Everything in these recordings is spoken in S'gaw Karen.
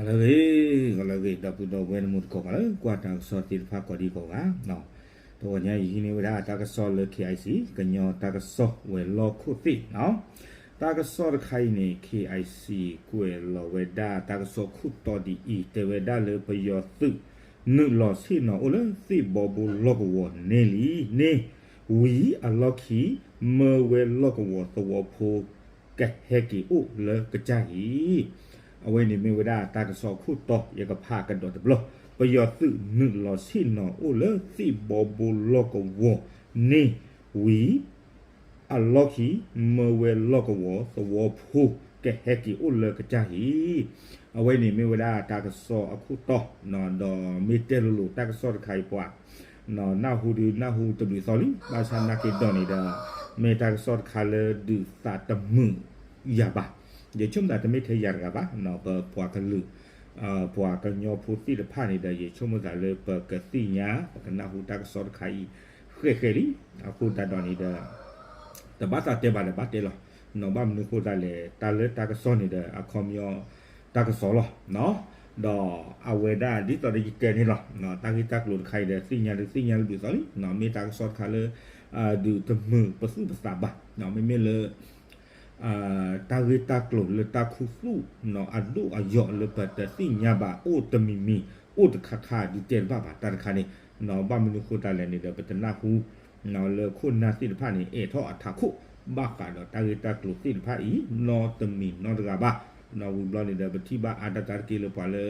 ဂီၤလၢအဂ့ၤ, ဂီၤလၢအဂ့ၤ ဒီပုၢ်ဒီဝဲၢ်တံၤသကိး လၢကွၢ်တၢ်ကစီၣ်သ့ၣ်တဖၣ်ကိးဒံကိးဂၤ, တဂီၤညါအံၤ ဟံးန့ၢ်ဝဲဒၣ်တၢ်ကစီၣ်လၢ K I C ကညီတၢ်ကစီၣ်ဝဲၤလီၢ်ခိၣ်သ့ၣ်န့ၣ်, တၢ်ကစီၣ်တခါအံၤန့ၣ် K I C ကွဲးလီၤဝဲဒၣ်တၢ်ကစီၣ်ခိၣ်တီဒ်အံၤ, တဲဝဲဒၣ်လၢပယီၤသုး နုာ်လီၤဆ့ၣ်နီၤအိၣ်လၢသ့ၣ်ဘီဘိလီၢ်ကဝီၤန့ၣ်လံန့ၣ်, ဝံၤအလီၢ်ခံ မၢဝဲလီၢ်ကဝီၤသဝီဖိ ကဟဲက့ၤအိၣ်လၢကစၢ်ဟံၣ်. အဝဲန့ၣ်မ့ၢ်ဝဲဒၣ်တၢ်ကစီၣ်ခိၣ်တီ ယကဖးကဒီးတဘျီ, ပယီၤသုးနုာ်လီၤဆ့ၣ်နီၤအိၣ်လၢသ့ၣ်ဘီဘိလီၢ်ကဝီၤန့ၣ်ဝံၤ အလီၢ်ခံ မၢဝဲလီၢ်ကဝီၤသဝီဖိ ကဟဲက့ၤအိၣ်လၢကစၢ်ဟံၣ်. အဝဲန့ၣ်မ့ၢ်ဝဲဒၣ်တၢ်ကစီၣ်အခိၣ်တီ, ဒီးမ့ၢ်တဲလိၤလိၤတၢ်ကစီၣ်တခါအံၤပှၤ နၢ်ဟူဒုးနၢ်ဟူတဘျုးသီလံ, ဘၣ်ဆၣ်နာ်က့ၤဒီးန့ၣ်ဒီး မ့ၢ်တၢ်ကစီၣ်တခါလၢဒုးသးတမုာ်ယၤဘၣ်. ယဆိကမိၣ်သးတမ့ၢ်ထဲယၤတဂၤဘၣ်, ပပှၤကလုာ် ပှၤကညီဖိသ့ၣ်တဖၣ်န့ၣ်ဒီး ယဆိကမိၣ်သးလၢပကသ့ၣ်ညါ ပကနၢ်ဟူတၢ်ကစီၣ်တခါအံၤ ဃဲးဃဲးလံ. အဃိသတးဒီးန့ၣ်ဒီး တဘၣ်သးတဲဘၣ်ဒီးဘၣ်တဲလီၤ. ဘၣ်မနုၤဃိသတးလဲၣ်, တၢ်လၢတၢ်ကစီၣ်န့ၣ်ဒီး အခီပညီတၢ်ကစီၣ်လီၤ. ဒီးအဝဲဒၣ်ဒ်သိးဒီးယတဲန့ၣ်လီၤ, တၢ်ဂ့ၢ်တၢ်ကျိၤတခါအံၤဒီး သ့ၣ်ညါဒုးသ့ၣ်ညါလၢဘျုးသီလံ, မ့ၢ်တၢ်ကစီၣ်တခါလၢ ဒုးတမုာ်ပသူၣ်ပသးဘၣ်, မ့မ့ၢ်လၢ တၢ်ဂ့ၢ်တၢ်ကျိၤလၢတၢ်ခူသူၣ်အဒိၣ်အယိာ်လၢပတသ့ၣ်ညါဘၣ်အိၣ်တမံၤမံၤ အိၣ်တခါခါဒုးတဲတဘၣ်ဘၣ်တၢ်တခါန့ၣ်, ဘၣ်မနုၤဃိသတးလဲၣ်န့ၣ်ဒီး ပတနၢ်ဟူ လၢခိၣ်နၢ်သ့ၣ်တဖၣ်န့ၣ် အဲၣ်ထီၣ်အထးခိၣ်ဘၣ်ဃးဒီးတၢ်ဂ့ၢ်တၢ်ကျိၤသ့ၣ်တဖၣ်အံၤ နီတမံၤနီတဂၤဘၣ်. ဝံၤဘျီန့ၣ်ဒီး ပထံၣ်ဘၣ်အါဒၣ်တၢ်တက့ၢ်လၢပှၤလၢ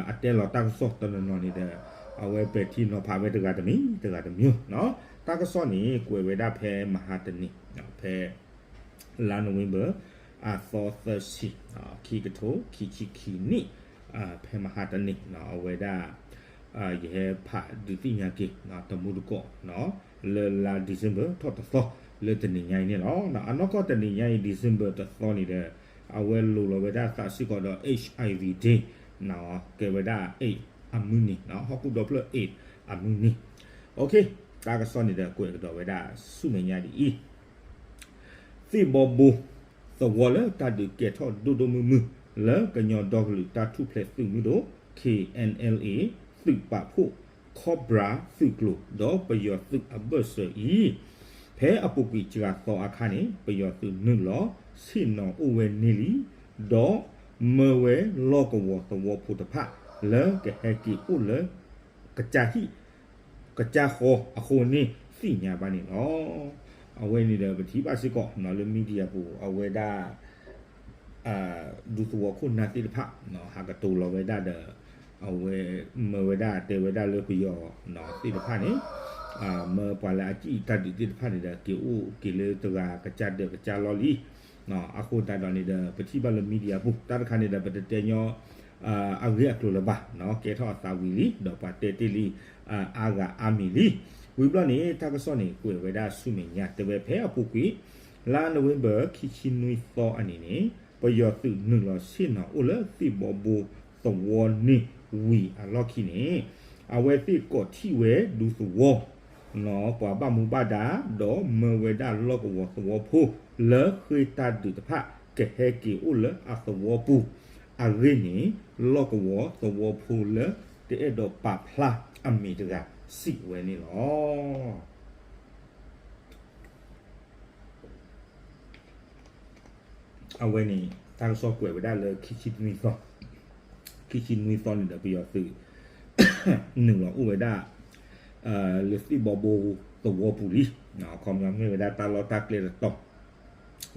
အတဲလီၤတၢ်ကစီၣ်တနီၤနီၤန့ၣ်ဒီး အဝဲပဲာ်ထံနီၤဖးဝဲတဂၤတမံၤ တဂၤတမံၤ. တၢ်ကစီၣ်န့ၣ် ကွဲးဝဲဒၣ်ဖဲမဟါတနံၤ ဖဲ လါနိၣ်ဝ့ဘၢၣ် အသီသၢဆံ ခံကထိခံဆံခံနံၣ် ဖဲမဟါတနံၤ အဝဲဒၣ် ယဟဲဖးဒုးသ့ၣ်ညါက့ၤ တမူတကိး လၢလါ December ထီၣ်တသီ လၢတနံၤညါအံၤန့ၣ်လီၤ. အနီၢ်ကီၢ်တနံၤညါအံၤ December တသီန့ၣ်ဒီး အဝဲလိၤလီၤဝဲဒၣ်သးစ့ၢ်ကီးဒီး HIV Day ကဲဝဲဒၣ် AIDS အမုၢ်နံၤ ဟီၣ်ခိၣ်ဒီဖျၢၣ် AIDS အမုၢ်နံၤ. တၢ်ကစီၣ်န့ၣ်ဒီး ကွဲးကဒီးဝဲဒၣ်ဆူမဲာ်ညါဒ်အံၤ သ့ၣ်ဘီဘိ သဝီလၢတၢ်ဒုးကဲထီၣ်ဒိၣ်ဒိၣ်မုၢ်မုၢ် လၢကညီဒီကလုာ်တၢ်ထူၣ်ဖျဲးသုးမုၢ်ဒိၣ် K N L A သုးပာ်ဖှိၣ် Cobra သုးကျိၤ ဒီးပယီၤသုးအဘၢၣ်စၢၤအံၤ ဖဲအပူၤကွံာ်စှၤသီအခါန့ၣ် ပယီၤသုးနုာ်လီၤဆ့ၣ်နီၤအိၣ်ဝဲန့ၢ်လံ, ဒီးမၢဝဲလီၢ်ကဝီၤသဝီဖိတဖၣ် လၢကဟဲက့ၤအိၣ်လၢ ကစၢ်ဟံၣ် ကစၢ်ဃီအဃိန့ၣ် သ့ၣ်ညါဘၣ်န့ၣ်လီၤ. အဝဲန့ၣ်ဒီး ပထံၣ်ဘၣ်စ့ၢ်ကီးလၢ media ပူၤ အဝဲဒၣ် ဒူသဝီခိၣ်နၢ်သ့ၣ်တဖၣ် ဟးကတိၤလီၤဝဲဒၣ်ဒီး အဝဲမၢဝဲဒၣ်တဲဝဲဒၣ်လၢပယီၤသ့ၣ်တဖၣ်န့ၣ် မၢပှၤလၢအစံၣ်တၢ်ဒုးသ့ၣ်တဖၣ်န့ၣ်ဒီး က့ၤအိၣ်က့ၤလၢတဂၤကစၢ်ဒၢးကစၢ်လီၢ်လံ. အဃိသတးဒီးန့ၣ်ဒီး ပထံၣ်ဘၣ်လၢ media ပူၤ တၢ်တခါန့ၣ်ဒီး ပတတဲညီ အဂ့ၢ်အကျိၤလၢၤဘၣ်, ကဲထီၣ်အသးဝံၤလံ ဒီးပှၤတဲတ့ၢ်လံ အါဂၤအါမံၤလံ. ဝံၤဘျီန့ၣ် တၢ်ကစီၣ်န့ၣ် ကွဲးဝဲဒၣ်ဆူမဲာ်ညါ တဲဝဲဖဲအပူၤကွံာ် လါနိၣ်ဝ့ဘၢၣ် ခံဆံနွံသီအနံၤန့ၣ် ပယီၤသုးနုာ်လီၤဆ့ၣ်နီၤအိၣ်လၢသ့ၣ်ဘီဘိသဝီန့ၣ်ဝံၤအလီၢ်ခံန့ၣ် အဝဲသ့ၣ်ကိးထံၣ်ဝဲဒူသဝီ ပှၤဘၣ်မူဘၣ်ဒါ ဒီးမၢဝဲဒၣ်လီၢ်ကဝီၤသဝီဖိ လၢဃ့တၢ်ဒုးတဖၣ် ကဟဲက့ၤအိၣ်လၢအသဝီပူၤအဂ့ၢ်န့ၣ် လီၢ်ကဝီၤသဝီဖိလၢတအဲၣ်ဒိးပာ်ဖျါအမံၤတဂၤ စံးဝဲန့ၣ်လီၤ. အဝဲန့ၣ် တၢ်ကစီၣ်ကွဲးဝဲဒၣ်လၢ ခံဆံနွံသီ, ခံဆံနွံသီန့ၣ်ဒီး ပယီၤသုး နုာ်လီၤအိၣ်ဝဲဒၣ် လၢသ့ၣ်ဘီဘိသဝီပူၤလံ. အခီပညီမ့ၢ်ဝဲဒၣ်တၢ်လီၢ်တၢ်ကျဲတတီၤ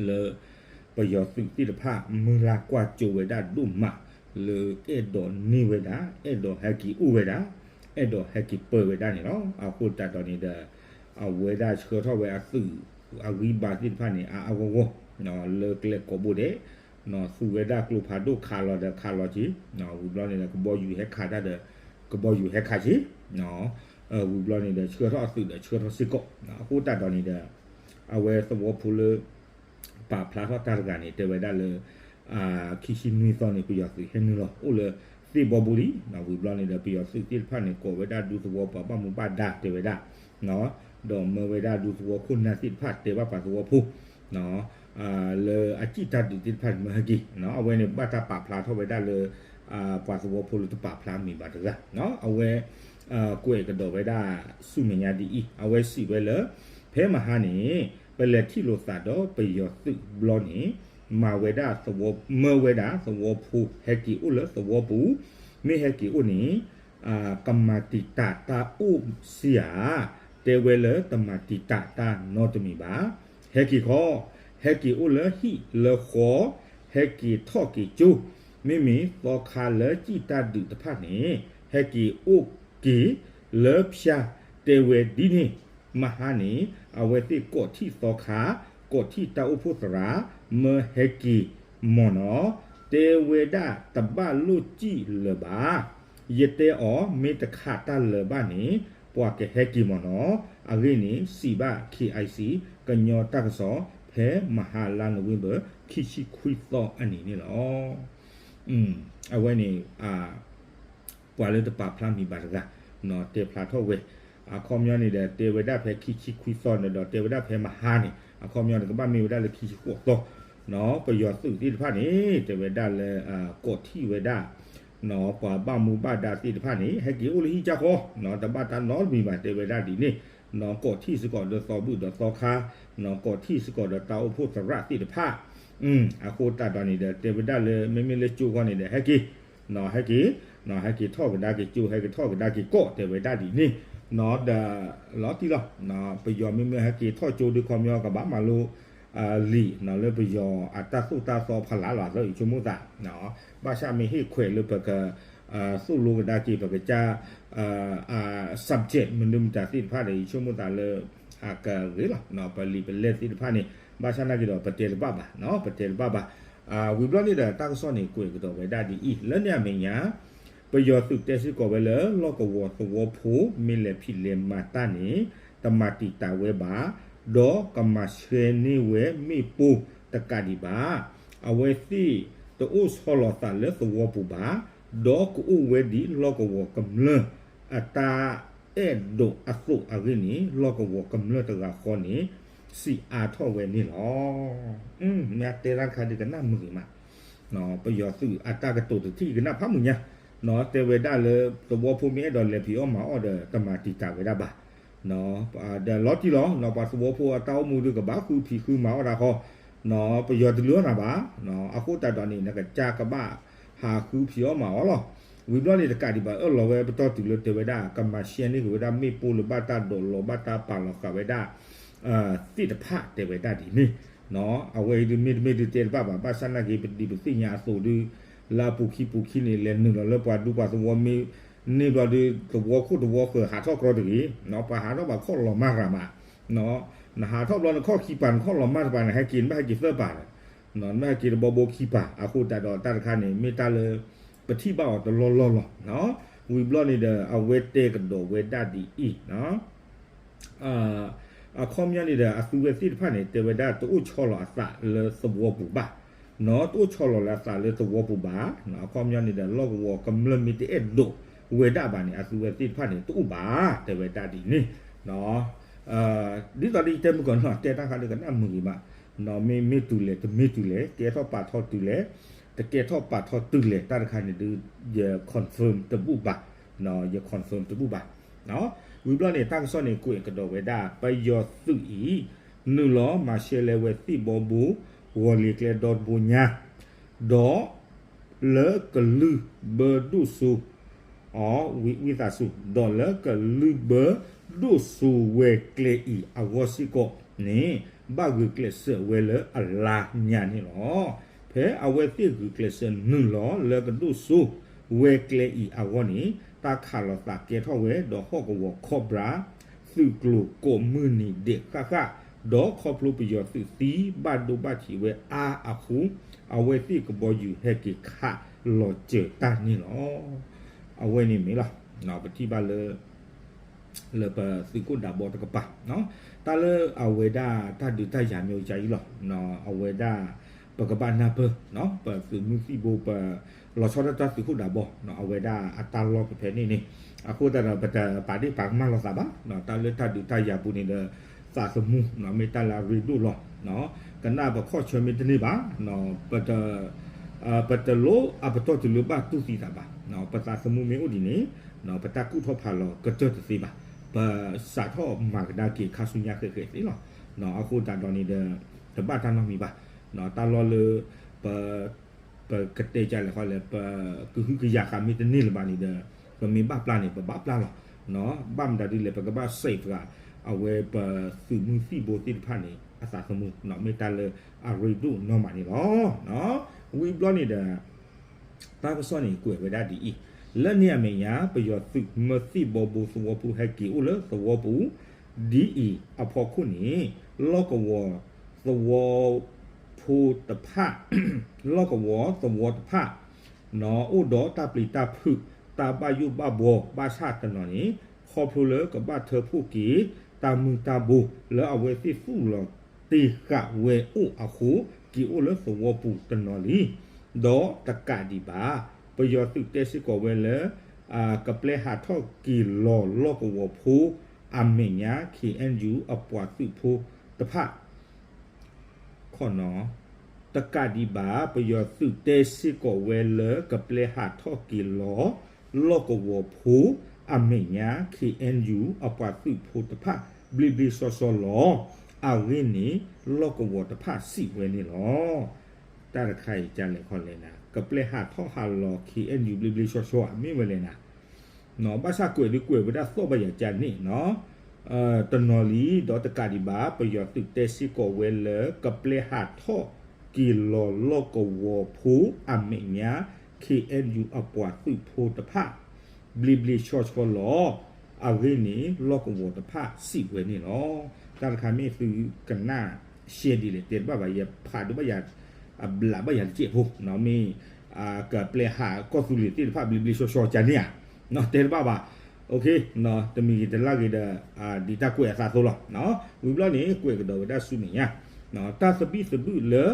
လၢပယီၤသုးသ့ၣ်တဖၣ် မုၢ်လၢ်ကွၢ်စိဝဲဒၣ်ဒိၣ်မး လၢအဲၣ်ဒိးန့ၢ်ဝဲဒၣ် အဲၣ်ဒိးဟဲက့ၤအိၣ်ဝဲဒၣ် အဲၣ်ဒိးဟဲက့ၤပၢဝဲဒၣ်န့ၣ်လီၤ. အဃိသတးဒီးန့ၣ်ဒီး အဝဲဒၣ်ဆှၢထီၣ်ဝဲအသုးအဂံၢ်ဘါသ့ၣ်တဖၣ်န့ၣ် အါအါဂီၢ်ဂီၢ် လၢကျဲကိးဘိဒဲး သူဝဲဒၣ်ကျိဖးဒိၣ်ခးလီၤဒီးခးလီၤက့ၤ ဝံၤဘျီန့ၣ်ဒီး ကဘီယူၤဟဲခးတၢ်ဒီး ကဘီယူၤဟဲခးက့ၤ ဝံၤဘျီန့ၣ်ဒီး ဆှၢထီၣ်အသုးဒီးဆှၢထီၣ်စ့ၢ်ကီး အဃိသတးဒီးန့ၣ်ဒီး အဝဲသဝီဖိလၢ ပာ်ဖျါထီၣ်တၢ်တဂၤန့ၣ် တဲဝဲဒၣ်လၢ ခံဆံနွံသီန့ၣ် ပယီၤသုးဟဲနုာ်လီၤအိၣ်လၢသ့ၣ်ဘီဘိလံ. ဝံၤဘျီန့ၣ်ဒီး ပယီၤသုးသ့ၣ်တဖၣ်န့ၣ် ကိးဝဲဒၣ်ဒူသဝီပှၤဘၣ်မူဘၣ်ဒါတဲဝဲဒၣ် ဒီးမၢဝဲဒၣ်ဒူသဝီခိၣ်နၢ်သ့ၣ်တဖၣ်တဲဘၣ်ပှၤသဝီဖိ လၢအစံၣ်တၢ်ဒုးသ့ၣ်တဖၣ်န့ၣ်မၢဟဲက့ၤ အဝဲန့ၣ်ဘၣ်တၢ်ပာ်ဖျါထီၣ်ဝဲဒၣ်လၢ ပှၤသဝီဖိလၢတပာ်ဖျါမံၤဘၣ်တဂၤ, အဝဲ ကွဲးကဒီးဝဲဒၣ်ဆူမဲာ်ညါဒ်အံၤ, အဝဲစံးဝဲလၢ ဖဲမဟါန့ၣ် ပလဲၤထံၣ်လိာ်သးဒီးပယီၤသုးဘျီန့ၣ် မၤဝဲဒၣ်သဝီ, မၢဝဲဒၣ်သဝီဖိ ဟဲက့ၤအိၣ်လၢသဝီပူၤ, မ့ၢ်ဟဲက့ၤအိၣ်န့ၣ် ကမၤတံာ်တာ်တၢ်အိၣ်စ့ဧါ, တဲဝဲလၢတမၤတံာ်တာ်တၢ်နီတမံၤဘၣ်. ဟဲက့ၤခီ, ဟဲက့ၤအိၣ်လၢဟံၣ်လၢဃီ, ဟဲက့ၤထီၣ်က့ၤကၠိ, မ့မ့ၢ်သီခါလၢစံၣ်တၢ်ဒုးတဖၣ်န့ၣ် ဟဲက့ၤအိၣ်က့ၤလၢဖၠါ, တဲဝဲဒ်န့ၣ် မဟါန့ၣ် အဝဲသ့ၣ်ကိးထံၣ်သီခါ, ကိးထံၣ်တၢ်အိၣ်ဖှိၣ်သရၣ်, မၢဟဲက့ၤမ့ၢ်နီၤ, တဲဝဲဒၣ်တဘၣ်လိၣ်စံၣ်လၢၤဘၣ်. ယတဲအီၤ မ့ၢ်တခးတၢ်လၢၤဘၣ်န့ၣ် ပှၤကဟဲက့ၤမ့ၢ်နီၤ. အဂ့ၢ်န့ၣ် စံးဘၣ် KIC ကညီတၢ်ကစီၣ် ဖဲမဟါလါနိၣ်ဝ့ဘၢၣ် ခံဆံခွံသီအနံၤန့ၣ်လီၤ. အဝဲန့ၣ် ပှၤလၢတပာ်ဖျါမံၤဘၣ်တဂၤ တဲဖျါထီၣ်ဝဲ, အခီပညီန့ၣ်ဒီး တဲဝဲဒၣ်ဖဲခံဆံခွံသီန့ၣ်ဒီး တဲဝဲဒၣ်ဖဲမဟါန့ၣ် အခီပညီန့ၣ် ကဘၣ်မ့ၢ်ဝဲဒၣ်လၢခံဆံဃိးသီ, ပယီၤသုးသ့ၣ်တဖၣ်န့ၣ် တဲဝဲဒၣ်လၢ ကိးထံၣ်ဝဲဒၣ် ပှၤဘၣ်မူဘၣ်ဒါသ့ၣ်တဖၣ်န့ၣ် ဟဲက့ၤအိၣ်လၢဟံၣ်ကၢ်ဃီ, တဘၣ်တၢ်နီတမံၤဘၣ် တဲဝဲဒၣ်ဒ်န့ၣ်, ကိးထံၣ်စ့ၢ်ကီးဒီးသီဘူၣ်ဒီးသီခါ, ကိးထံၣ်စ့ၢ်ကီးဒီးတၢ်အိၣ်ဖှိၣ်သရၣ်သ့ၣ်တဖၣ်, အဃိသတးဒီးန့ၣ်ဒီး တဲဝဲဒၣ်လၢ မ့မ့ၢ်လၢကၠိဃီန့ၣ်ဒီး ဟဲက့ၤ ဟဲက့ၤ, ဟဲက့ၤထီၣ်ကဒါက့ၤကၠိ ဟဲက့ၤထီၣ်ကဒါက့ၤကီၢ် တဲဝဲဒၣ်ဒ်န့ၣ်, ဒီး လီၤတံၢ်လီၤ, ပယီၤမ့မ့ၢ်ဟဲက့ၤထီၣ်ကၠိဒုး ခီပညီကဘၣ်မၤလိ လံာ်လၢပယီၤအတၢ်သိၣ်တၢ်သီဖီလာ်လီၤ ယဆိကမိၣ်သး, ဘၣ်ဆၣ်မ့ၢ်ဟ့ၣ်ခွဲးလၢပက သိၣ်လိကဒါက့ၤ ပကစၢ် subject မနုၤမတၤသ့ၣ်တဖၣ်ဒီး ယဆိကမိၣ်သးလၢ အကဂ့ၤလီၤ, ပလံာ်ပလဲၢ်သ့ၣ်တဖၣ်န့ၣ် ဘၣ်ဆၣ်နာ်က့ၤဒီး ပတဲတဘၣ်ဘၣ်, ပတဲတဘၣ်ဘၣ်. ဝံၤဘျီန့ၣ်ဒီး တၢ်ကစီၣ်န့ၣ် ကွဲးကဒီးဝဲဒၣ်ဒ်အံၤ, လၢန့ၣ်အမဲာ်ညါ ပယီၤသုးတဲစ့ၢ်ကီးဝဲလၢ လီၢ်ကဝီၤသဝီဖိ မ့ၢ်လဲၤဖံးလဲၤမၤတၢ်န့ၣ် တမၤတံာ်တာ်ဝဲဘၣ်, ဒီးကမၤဆှဲန့ၢ်ဝဲမ့ၣ်ပိၢ်တကးဒံးဘၣ်. အဝဲသ့ၣ်တအိၣ်ဆီလီၤသးလၢသဝီပူၤဘၣ်, ဒီးကအိၣ်ဝဲဒ်လီၢ်ကဝီၤကမျၢၢ် အတၢ်အဲၣ်ဒိးအသိးအဂ့ၢ်န့ၣ် လီၢ်ကဝီၤကမျၢၢ်တဂၤဃီန့ၣ် စံးအါထီၣ်ဝဲန့ၣ်လီၤ. မ့ၢ်တဲတၢ်တခါဒုးကနၣ်မုာ်ဂ့ၤမး, ပယီၤသုးအတၢ်ကတိၤတထံၣ်ကနၣ်ဖးမုာ်ညါ, တဲဝဲဒၣ်လၢသဝီဖိမ့ၢ်အဲၣ်ဒိးလဲၤဖံးအီၣ်မၤအီၣ်ဒီး တမၤတံာ်တာ်ဝဲဒၣ်ဘၣ်. ဒီးလီၤတံၢ်လီၤ ပှၤသဝီဖိအတၢ်အိၣ်မူဒုးကဘၣ်ဃုဖံးဃုမၤအီၣ်တၢ်ဃီ, ပယီၤတလုၢ်အီၣ်နၤဘၣ်. အဃိသတးဒီးန့ၣ် နကစၢ်ကဘၣ်ဟးဃုဖံးအီၣ်မၤအီၣ်လီၤ. ဝံၤဘျီန့ၣ်တကးဒံးဘၣ် အၢၣ်လီၤဝဲပတီၢ်တုၤလၢတဲဝဲဒၣ် ကမၤဆှဲန့ၢ်က့ၤဝဲဒၣ်မ့ၣ်ပိၢ်လၢဘၣ်တၢ်ဒိးလီၤဘၣ်တၢ်ပာ်လီၤဃာ်ဝဲဒၣ် သ့ၣ်တဖၣ်တဲဝဲဒၣ်ဒ်န့ၣ်, အဝဲအံၤဒုးမ့တမ့ၢ်ဒုးတဲတဘၣ်ဘၣ် ဘၣ်ဆၣ်နာ်က့ၤ ပဒံးပသ့ၣ်ညါအသိးဒုး လၢအပူၤခံပူၤခံန့ၣ် လဲၤနုာ်လီၤလၢပှၤဒူပှၤသဝီမ့ၢ်န့ၢ်ဘျီဒုး သဝီခိၣ်သဝီဃၢၤဟးထီၣ်ကြီတဂ့ၤ, ပှၤဟးထီၣ်ဘၣ်ခီၣ်လီၤမၢ်ရၤမး, နဟးထီၣ်ဘျီနခီၣ်ခံပၤ နခီၣ်လီၤမၢ်တပၤ နဟဲက့ၤ နဘၣ်ဟဲက့ၤသၢပၤဒီး နဘၣ်ဟဲက့ၤတဘီဘိခံပၤ အဃိသတးဒီးတၢ်တခါန့ၣ် မ့ၢ်တၢ်လၢ ပထံၣ်ဘၣ်အီၤတလီၢ်လီၢ်လီၤ. ဝံၤဘျီန့ၣ်ဒီး အဝဲတဲကဒီးဝဲဒၣ်ဒ်အံၤ အခီပညီန့ၣ်ဒီး အသုဝဲသ့ၣ်တဖၣ်န့ၣ် တဲဝဲဒၣ်တအိၣ်ဆီလီၤအသးလၢသဝီပူၤဘၣ်, တအိၣ်ဆီလီၤလၢအသးလၢသဝီပူၤဘၣ်, အခီပညီန့ၣ်ဒီး လီၢ်ကဝီၤကမျၢၢ်မ့ၢ်တအဲၣ်ဒိးဝဲဒၣ်ဘၣ်န့ၣ် အသုဝဲသ့ၣ်တဖၣ်န့ၣ် တအိၣ်ဘၣ် တဲဝဲဒၣ်ဒ်န့ၣ်, ဒ်သိးဒီးယတဲမုၢ်ကီၢ်န့ၣ် တဲတၢ်ဃးဒီးကနၣ်မုာ်ဂ့ၤမး, မ့ၢ်မ့ၢ်တုၤလဲၣ် တမ့ၢ်တုၤလဲၣ် ကဲထီၣ်ပာ်ထီၣ်တုၤလဲၣ်, တကဲထီၣ်ပာ်ထီၣ်တုၤလဲၣ် တၢ်တခါန့ၣ်ဒုး ယ confirm တဘူၣ်ဘၣ်, ယ confirm တဘူၣ်ဘၣ်. ဝံၤဘျီန့ၣ် တၢ်ကစီၣ်န့ၣ် ကွဲးကဒီးဝဲဒၣ် ပယီၤသုးအံၤ နုာ်လီၤမၤရှဲလဲဝဲသ့ၣ်ဘီဘိ ဂီၤလ့ၤကျဲဒီတဘိညါ, ဒီး လၢကလုၢ်ဘၢဒိၣ်စိ အီ ဝံသးစူၤ ဒီးလၢကလုၢ်ဘၢဒိၣ်စိဝဲကျဲအံၤအဂီၢ်စ့ၢ်ကီးန့ၣ် ဘၣ်ဂုာ်ကျဲးစၢးဝဲလၢအလါညါန့ၣ်လီၤ. ဖဲအဝဲသ့ၣ်ဂုာ်ကျဲးစၢးနုာ်လီၤလၢကဒိၣ်စိဝဲကျဲအံၤအဂီၢ်န့ၣ် တၢ်ခးလီၤသးကဲထီၣ်ဝဲဒီးဟီၣ်ကဝီၤခီၣ်ဘြၣ် သုးကျိၤကိးမုၢ်နံၤဒဲးဃၣ်ဃၣ်, ဒီးခီဖျိပယီၤသုးသံဘၣ်ဒိဘၣ်ထံးဝဲအါအဃိ အဝဲသ့ၣ်ကဘီယူၤဟဲက့ၤခးလီၤစၢၤတၢ်န့ၣ်လီၤ. အဝဲန့ၣ်မ့ၢ်လီၤ ပထံၣ်ဘၣ်လၢ လၢပသုးခိၣ်ဒးဘီတကပၤ တၢ်လၢအဝဲဒၣ်တၢ်ဒုးတၢ်ယၤမ့ၢ်ကါအံၤလီၤ. အဝဲဒၣ် ပကဘၣ်နၢ်ပၢၢ် ပသုးမုၢ်သံၣ်ဘိ ပလီၤဆီဒၣ်တၢ်သုးခိၣ်ဒးဘီ အဝဲဒၣ်အတၢ်လီၢ်ဖဲဖဲန့ၣ်န့ၣ် အဃိသတးဒီး ပတပာ်ဒ့ၣ်ပာ်ကမၣ်လိာ်သးဘၣ်. တၢ်လၢတၢ်ဒုးတၢ်ယၤပူၤန့ၣ်ဒီး သးသမူ မ့ၢ်တၢ်လၢအရ့ဒိၣ်လီၤ. ကနၣ်ပခီၣ်ဆၢမ့ၢ်တန့ၢ်ဘၣ် ပတ ပတလိၣ်အပတီၢ်တုၤလၢဘၣ်တူၢ်သံသးဘၣ်. ပသးသမူမ့ၢ်အိၣ်ဒ်န့ၣ် ပတၢ်ကူၣ်ထီၣ်ဖးလီၤကတၢၢ်တသ့ဘၣ်. ပစးထီၣ်မၤကဒါက့ၤခါဆူညါဃဲးဃဲးသ့လီၤ. အဃိသတးဒီးန့ၣ်ဒီး တဘၣ်တၢ်နီတမံၤဘၣ်. တၢ်လီၢ်လၢ ပ ပကတဲကလဲာ်ဃီလဲၣ် ပကဟုကယာ်ဃာ်မ့ၢ်တန့ၢ်လၢၤဘၣ်န့ၣ်ဒီး ပမ့ၢ်ဘၣ်ပျၢ်န့ၣ် ပဘၣ်ပျၢ်လီၤ. ဘၣ်မတၤဒ်လဲၣ် ပကဘၣ် save ဃာ် အဝဲပသုးမုၢ်သံၣ်ဘိသ့ၣ်တဖၣ်န့ၣ် အသးသမူ မ့ၢ်တၢ်လၢအရ့ဒိၣ်နီၢ်မးန့ၣ်လီၤ. ဝံၤဘျီန့ၣ်ဒီး တၢ်ကစီၣ်န့ၣ်ကွဲးဝဲဒၣ်ဒ်အံၤ, လၢန့ၣ်အမဲာ်ညါ ပယီၤသုးမၢသံၣ်ဘီဘိသဝီပူၤဟဲက့ၤအိၣ်လၢသဝီပူၤ ဒ်အံၤအဖီခိၣ်န့ၣ် လီၢ်ကဝီၤသဝီဖိတဖၣ် လီၢ်ကဝီၤသဝီတဖၣ် အိၣ်ဒီးတၢ်ပျံၤတၢ်ဖုး တၢ်ဘၣ်ယိၣ်ဘၣ်ဘှီ ဘၣ်ဆၣ်တနီၤန့ၣ် ခီဖျိလၢကဘၣ်ထၢဖှိၣ်က့ၤ တၢ်မုၢ်တၢ်ဘိ လၢအဝဲသ့ၣ်သူၣ်လီၤတ့ၢ်ဃာ်ဝဲအိၣ်အဃိ က့ၤအိၣ်လၢသဝီပူၤတနီၤလံ. ဒီးတကးဒံးဘၣ် ပယီၤသုးတဲစ့ၢ်ကီးဝဲလၢ ကပျဲဟးထီၣ်က့ၤလီၤလီၢ်ကဝီၤဖိ အမဲာ်ညါ ခ့ၣ်အဲၣ်ယူၣ် အပှၤသုးဖိတဖၣ် ခီနီၤ တကးဒံးဘၣ် ပယီၤသုးတဲစ့ၢ်ကီးဝဲလၢကပျဲဟးထီၣ်က့ၤလီၤ လီၢ်ကဝီၤဖိ အမဲာ်ညါ ခ့ၣ်အဲၣ်ယူၣ် အပှၤသုးဖိတဖၣ် ဘျ့ဘျ့ဆှီဆှီလီၤ. အဂ့ၢ်န့ၣ် လီၢ်ကဝီၤတဖၣ်စံးဝဲန့ၣ်လီၤ. တၢ်တခါအံၤကလဲၣ်ခီလဲၣ်နၤ ကပျဲဟးထီၣ်ဟးလီၤ ခ့ၣ်အဲၣ်ယူၣ် ဘျ့ဘျ့ဆှီဆှီ မ့ၢ်ဝဲလဲၣ်နၤ ဘၣ်ဆၣ်ကွဲးဒုးကွဲးဝဲဒၣ်သီၣ်ဘၣ်ယၤကန့ၣ်နီၤ တနီၤလံ ဒီးတကးဒံးဘၣ် ပယီၤသုးတဲစ့ၢ်ကီးဝဲလၢ ကပျဲဟးထီၣ်က့ၤလီၤလီၢ်ကဝီၤဖိအမဲာ်ညါ ခ့ၣ်အဲၣ်ယူၣ် အပှၤသုးဖိတဖၣ် ဘျ့ဘျ့ဆှီဆှီလီၤ. အဂ့ၢ်န့ၣ် လီၢ်ကဝီၤတဖၣ်စံးဝဲန့ၣ်လီၤ. တၢ်တခါမ့ၢ်သုကနၣ်ရှဲဒ်လဲၣ် တဲတဘၣ်ဘၣ် ယဖးဒိၣ်ဘၣ်ယၤ အဘျးဘၣ်ယၤတစဲးဖိ မ့ၢ် ကပျဲဟးကီၢ်သူလ့ၤသ့ၣ်တဖၣ် ဘျ့ဘျ့ဆှီဆှီကန့ၣ်ဧါ တဲတဘၣ်ဘၣ်. တမံၤဂ့ၤတလၢ်ဂ့ၤဒီး ဒ်တၢ်ကွဲးအသးအသိးလီၤ. ဝံၤဘျီန့ၣ် ကွဲးကဒီးဝဲဒၣ်ဆူမဲာ်ညါ တၢ်သဘံၣ်သဘုၣ်လၢ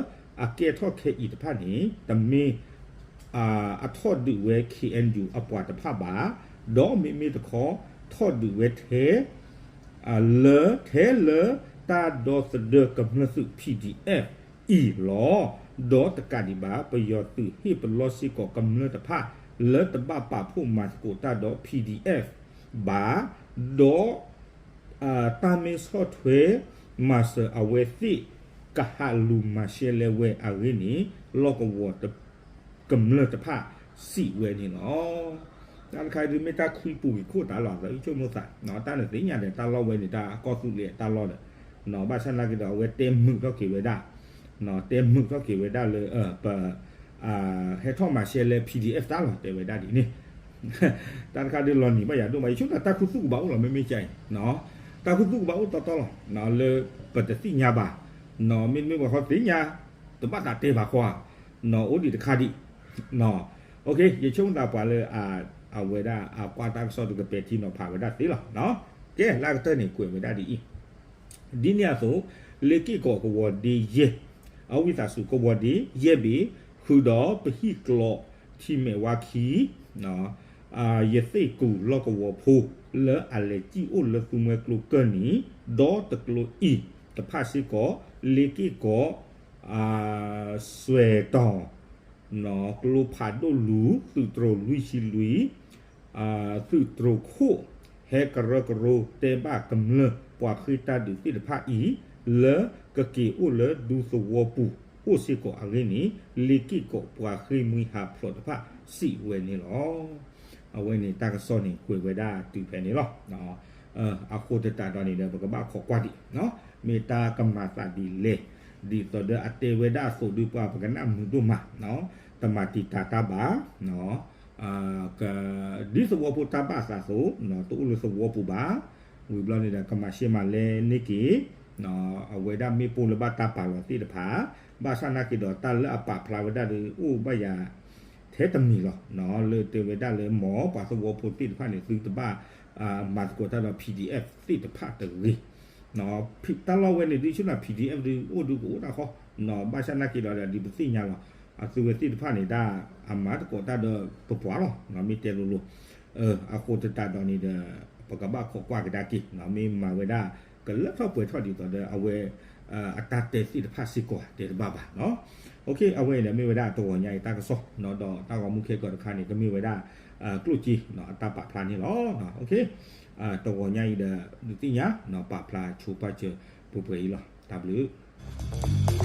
အကဲထီၣ်ခဲအံၤတဖၣ်န့ၣ် တမ့ၢ် အထီၣ်ဒုးဝဲ ခ့ၣ်အဲၣ်ယူၣ် အပှၤတဖၣ်ဘၣ်, ဒီးမ့မ့ၢ်တခီ ထီၣ်ဒုးဝဲထဲ လၢ ထဲလၢတၢ်ဒီသဒၢကမျၢၢ်သုး P D F အံၤလီၤ. ဒီးတကးဒံးဘၣ် ပယီၤသုးဟ့ၣ်ပလီၢ်စ့ၢ်ကီးကမျၢၢ်တဖၣ် လၢတဘၣ်ပာ်ဖှိၣ်မၤသကိးတၢ်ဒီး P D F ဘၣ်, ဒီး တၢ်မ့ၢ်ဆီၣ်ထွဲမၤစၢၤအဝဲသ့ၣ် ကဟးလူၤမၤရှဲလဲဝဲအဂ့ၢ်န့ၣ် လီၢ်ကဝီၤကမျၢၢ်တဖၣ်စံးဝဲန့ၣ်လီၤ. တၢ်တခါဒုးမ့ၢ်တၢ်ခုပူၤက့ၤခိၣ်တၢ်လီၤ သးအုၣ်ဆိကမိၣ်သး တၢ်နသ့ၣ်ညါဒီးတၢ်လီၢ်ဝဲန့ၣ် တၢ်ကီၢ်သူလ့ၤတၢ်လီၢ်ဒီး ဘၣ်ဆၣ်နာ်က့ဒီး အဝဲတဲမုာ်ထီၣ်က့ၤဝဲဒၣ် တဲမုာ်ထီၣ်က့ၤဝဲဒၣ်လၢ ပ ဟဲထီၣ်မၤရှဲလဲ P D F တၢ်လီၤ တဲဝဲဒၣ်ဒ်န့ၣ် တၢ်တခါဒုးလီၤနံၤဘၣ်ယၤဒိၣ်မး ယဆိကမိၣ်တၢ်ခူသူၣ်ကဘၣ်အိၣ်လီၤ မ့မ့ၢ်ကါအံၤ တၢ်ခူသူၣ်ကဘၣ်အိၣ်တီတီလီၤ လၢပတသ့ၣ်ညါဘၣ် မ့တမ့ၢ်ပှၤခီသ့ၣ်ညါ တဘၣ်သးတဲဘၣ်ဃီ အိၣ်ဒံးတခါဒံး ယဆိကမိၣ်သးပှၤလၢ အဝဲဒၣ်အကွၢ်တၢ်ကစီၣ်ဒုးကပဲာ်ထံနီၤဖးဝဲဒၣ်သ့လီၤ. ကဲ လၢအကတၢၢ်န့ၣ် ကွဲးဝဲဒၣ်ဒ်အံၤ ဒ်န့ၣ်အသိး လ့က့ၢ်ကီးကဝီၤဒ့ယဲၢ် အဝံသးစူၤကဝီၤဒ့ယဲၢ်ဘ့ၣ် ဃုာ်ဒီးပဟံၣ်ကျိးထံမဲာ်ဝါခံ ယသ့ၣ်ကူၣ်လီၢ်ကဝီၤဖိ လၢအလဲၤစံၣ်အိၣ်လၢသူမှဲကျိကၢၢ်နံၤ ဒီတကျိအံၤတဖၣ်စ့ၢ်ကီး လ့က့ၢ်ကီး စွဲၤတီၤ ကျိဖးဒိၣ်လူၤ သုးတြိၤလွံၢ်ဆံလွံၢ် သုးတြိၤခိၣ် ဟဲကရၢကရိတဲဘၣ်ကမျၢၢ်ပှၤဃ့ၢ်တၢ်ဒုးသ့ၣ်တဖၣ်အံၤ လၢကက့ၤအိၣ်လၢဒူသဝီပူၤအိၣ်စ့ၢ်ကီးအဂ့ၢ်န့ၣ် လ့က့ၢ်ကီးပှၤဃ့ၢ်မှံဟးဖျိးတဖၣ်စံးဝဲန့ၣ်လီၤ. အဝဲန့ၣ်တၢ်ကစီၣ်န့ၣ်ကွဲးဝဲဒၣ်တုၤဖဲန့ၣ်လီၤ. အဃိသတးဒီးန့ၣ်ဒီး ပကဘၣ်ခိးကွၢ်ဒံး မ့ၢ်တၢ်ကမၤသးဒ်လဲၣ် ဒ်သိးဒီးအတဲဝဲဒၣ်အသိးဒုးပှၤပကနၣ်မုာ်ဒိၣ်မး တမၤတံာ်တာ်တၢ်ဘၣ် ဒ်သဝီဖိတၢ်ဘၣ်အသးအသိး တအိၣ်လၢသဝီပူၤဘၣ်. ဝံၤဘျီန့ၣ်ဒီး ကမၤရှဲမၤလဲန့ၢ်က့ၤ အဝဲဒၣ်မ့ၣ်ပိၢ်လၢဘၣ်တၢ်ပာ်လီၤသ့ၣ်တဖၣ် ဘၣ်ဆၣ်နာ်က့ဒီး တၢ်လၢအပာ်ဖျါဝဲဒၣ်ဒီး အိၣ်ဘၣ်ယၤ ထဲတမံၤလီၤ လၢတဲဝဲဒၣ်လၢ မ်ပှၤသဝီဖိသ့ၣ်တဖၣ်န့ၣ် သုတဘၣ်မၤသကိးတၢ်ဒီး P D F သ့ၣ်တဖၣ်တဂ့ၤ တၢ်လီၢ်ဝဲန့ၣ် ဒ်ဆူၣ်နၤ P D F ဒုးအိၣ်ဒုးကအိၣ်ဒၣ်ဃီ ဘၣ်ဆၣ်နာ်က့ဒီး ဒ်ပသ့ၣ်ညါလီၤ အသုဝဲသ့ၣ်တဖၣ်န့ၣ် တၢ်အမၤသကိးတၢ်ဒီးပပှၤလီၤ မ့ၢ်တဲလိၤလိၤ အဃိသတးဒီးန့ၣ်ဒီး ပကဘၣ်ခိးကွၢ်ကဒါက့ၤ မ့ၢ်မၤဝဲဒၣ် ကလၢထီၣ်ပှဲၤထီၣ်ဒ်သိးဒီး အဝဲ အတၢ်တဲသ့ၣ်တဖၣ်စ့ၢ်ကီးတဲတဘၣ်ဘၣ်နီၤ အဝဲအံၤဒီးမ့ၢ်ဝဲဒၣ်တဂီၤညါအံၤတၢ်ကစီၣ် ဒီးတၢ်ဂီၤမူခဲကိာ်တခါန့ၣ် ကမ့ၢ်ဝဲဒၣ် ကျိၣ်စ့အတၢ်ပာ်ဖျါန့ၣ်လီၤ. တဂီၤညါအံၤဒီး ဒုးသ့ၣ်ညါပာ်ဖျါဆိပာ်စၢၤပှဲၤပှဲၤအံၤလီၤ. တၢ်ဘျုး